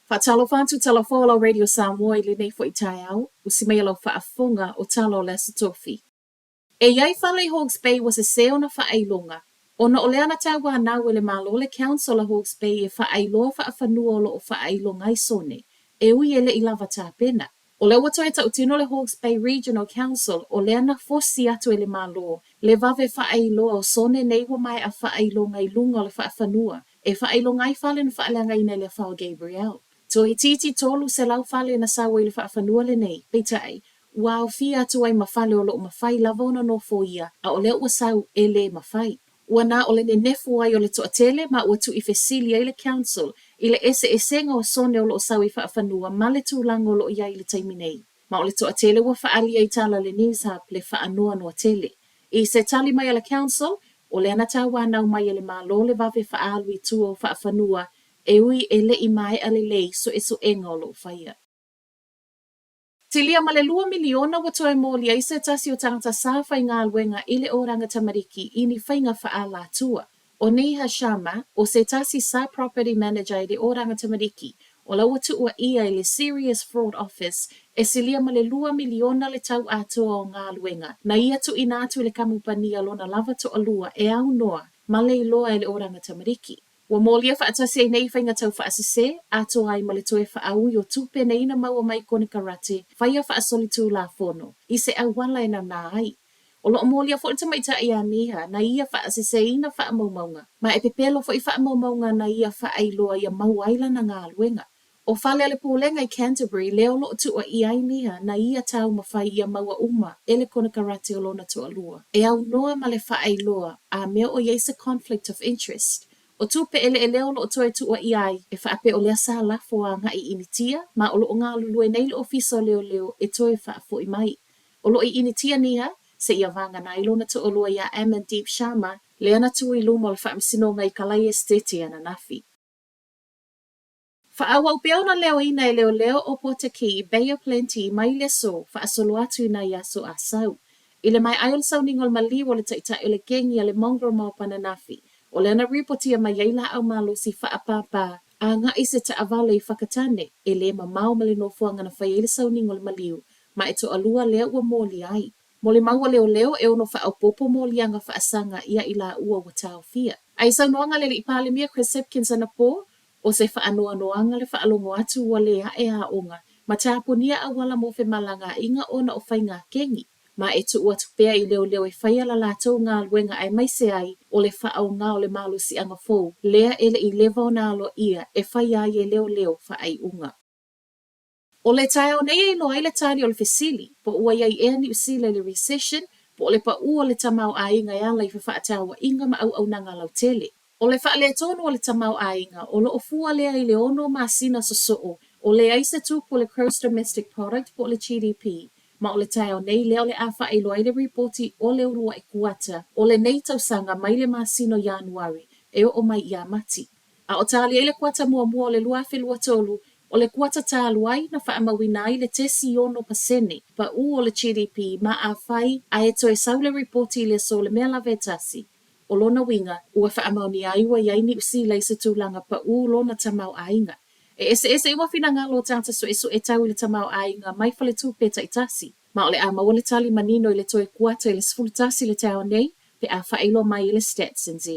Faatalofa atu talofa o lau Radio Samoa i lenei foi taeao, usi mai lau faafofoga o tala o le Aso Tofi. E i ai fale i Hawke's Bay ua sesē ona faailoga, ona o lea na tauanau e le Malo le Council a Hawke's Bay e faailoa faafanua o lo o faailoga ai sone, e ui e le i lava tapena. O lea ua toe tautino le Hawke's Bay Regional Council o lea na fosi atu e le Malo le vave faailoa o sone nei ua maea faailoga i luga o le faafanua e faailoga ai fale na faaleagaina i le afa o Gabrielle. Toeitiiti 300 fale na sau ai i le faafanua lenei, peitai, ua aofia atu ai ma fale o lo o mafai lava ona nofoia a o lea ua sau e le mafai. Ua na o le nenefu ai o le toatele ma ua tuuifesili ai le Council i le eseesega o sone o lo o sau i faafanua ma le tulaga o lo o i ai i le taimi nei. Ma o le toatele ua faaalia i tala a le News Hub le faanoanoa tele. I se tali mai a le Council, o lea na tauanau mai e le Malo le vave faaalu i tua o faafanua e ui e le i maea lelei suesuega o lo o faia. Silia ma le $2 miliona ua toe moli ai se tasi o tagata sa faigaluega i le Oranga Tamariki i ni faiga faaalatua. ʻO Neha Sharma, ʻo se tasi sa Property Manager i le Oranga Tamariki, o la ua tuuaia e le Serious Fraud Office e silia ma le $2 miliona le tau atoa o galuega na ia tuuina atu i le kamupani a lona lava toalua e aunoa ma le iloa e le Oranga Tamariki. Ua molia faatasi ai nei faiga taufaasese, atoa ai ma le toe faaui o tupe nei na maua mai konekarate faia faasolitulafono i se auala e nanā ai. O lo o molia foi le tamaitai ia Neha na ia faaseseina faamaumauga, ma e pepelo foi faamaumauga na ia faailoa ia maua ai lana galuega. ʻO fale a le Pulega i Canterbury lea o lo o tuuaia ai Neha na ia taumafai ia maua uma e le konekarate o lona toalua e aunoa ma le faailoa a mea o i ai se conflict of interest. ʻO tupe ʻeleʻele o lo o toe tuuaia ai e faapea o lea sa lafo agai i Initia ma o lo o galulue nei le Ofisa o Leoleo e toe faafoi mai. O lo o i Initia Neha seia vagana ai lona toalua iā Amandeep Sharma lea na tu i luma o le Faamasinoga i Kalai Esetete ananafi. Faaauau pea ona leoina e leoleo o Potiki i Bay of Plenty mai le aso faasolo atu i nai aso Asau. I le maea ai o le sauniga o le maliu o le taitai o le kengi a le Mongrel Mob ananafi, o lea na ripotia mai ai laau malosi faapāpā agai se taavale i Whakatane e le mamao ma le nofoaga na fai ai le sauniga o le maliu ma e toalua lea ua molia ai. Molimau a leoleo e ono faaopoopo moliaga faasaga ia i laua ua taofia. A i saunoaga a le Alii Palemia Chris Hipkins anapo, ʻO se faanoanoaga le faalogo atu ua lē aʻe aoga ma tapunia auala mo femalagaaiga ona o faiga kengi, ma e tuu atu pea i leoleo e faia la latou galuega aemaise ai o le faaaoga o le malosiaga fou lea e le i leva ona aloaia e faia ai e leoleo faaiuga. ʻO le taeao nei e iloa ai le tali o le fesili, po ua i ai ea Niu Sila i le recession, po o le paʻu o le tamaoaiga e ala i fefaatauaiga ma auaunaga lautele. ʻO le faaletonu o le tamaoaiga, o lo o fua lea i le ono masina sosoo o leai se tupu o le Gross Domestic Product po o le GDP, ma o le taeao nei lea o le a faailoa ai le ripoti o le uluai kuata o lenei tausaga mai le masina o Ianuari e oo mai ia Mati. A o tali ai le kuata muamua o le 2023, o le kuata talu ai na faamauina ai le 0.6% paʻu o le GDP ma afai a e toe sau le ripoti i le aso o le Mea lava e tasi, o lona uiga, ua faamaonia ai ua i ai Niu Sila i se tulaga paʻu lona tamaoaiga. E eseese uma finagalo o tagata suesue tau i le tamaoaiga mai faletupe taitasi, ma o le a maua le tali manino i le toe kuata i le 11 i le taeao nei pe a faailoa mai e le Stats NZ.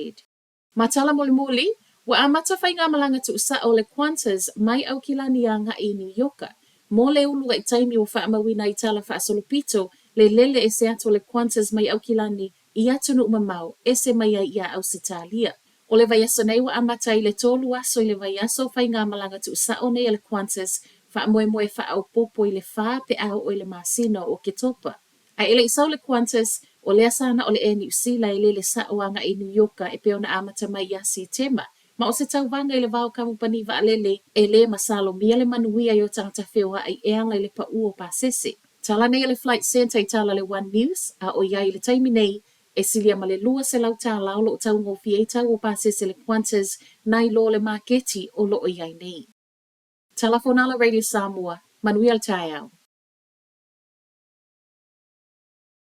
Ma tala mulimuli, ua amata faigamalaga tuusao le Qantas mai Aukilani agai i Niu Ioka. Mo le uluai taimi ua faamauina ai tala faasolopito le lele ese atu o le Qantas mai Aukilani i atunuu mamao ese mai ai iā Ausetalia. O le vaiaso nei ua amata ai le tolu aso i le vaiaso o faigamalaga tuusao nei a le Qantas faamoemoe faaopoopo i le fa pe a oo i le masina o Oketopa. A e le i sau le Qantas, o lea sa na o le Air Niu Sila e lele sao agai i Niu Ioka e pei ona amata mai ia Setema. Ma o se tauvaga i le va o kamupani vaalele e lē masalomia le manuia i o tagata feoaʻi e ala i le paʻu o pasese. Tala nei a le Flight Centre i tala le One News, a ʻoiai i le taimi nei, e silia ma le $200 o lo o taugofie ai tau o pasese le Qantas nai lo le maketi o lo o i ai nei. Tala Fonala Radio Samoa, manuia le taeao.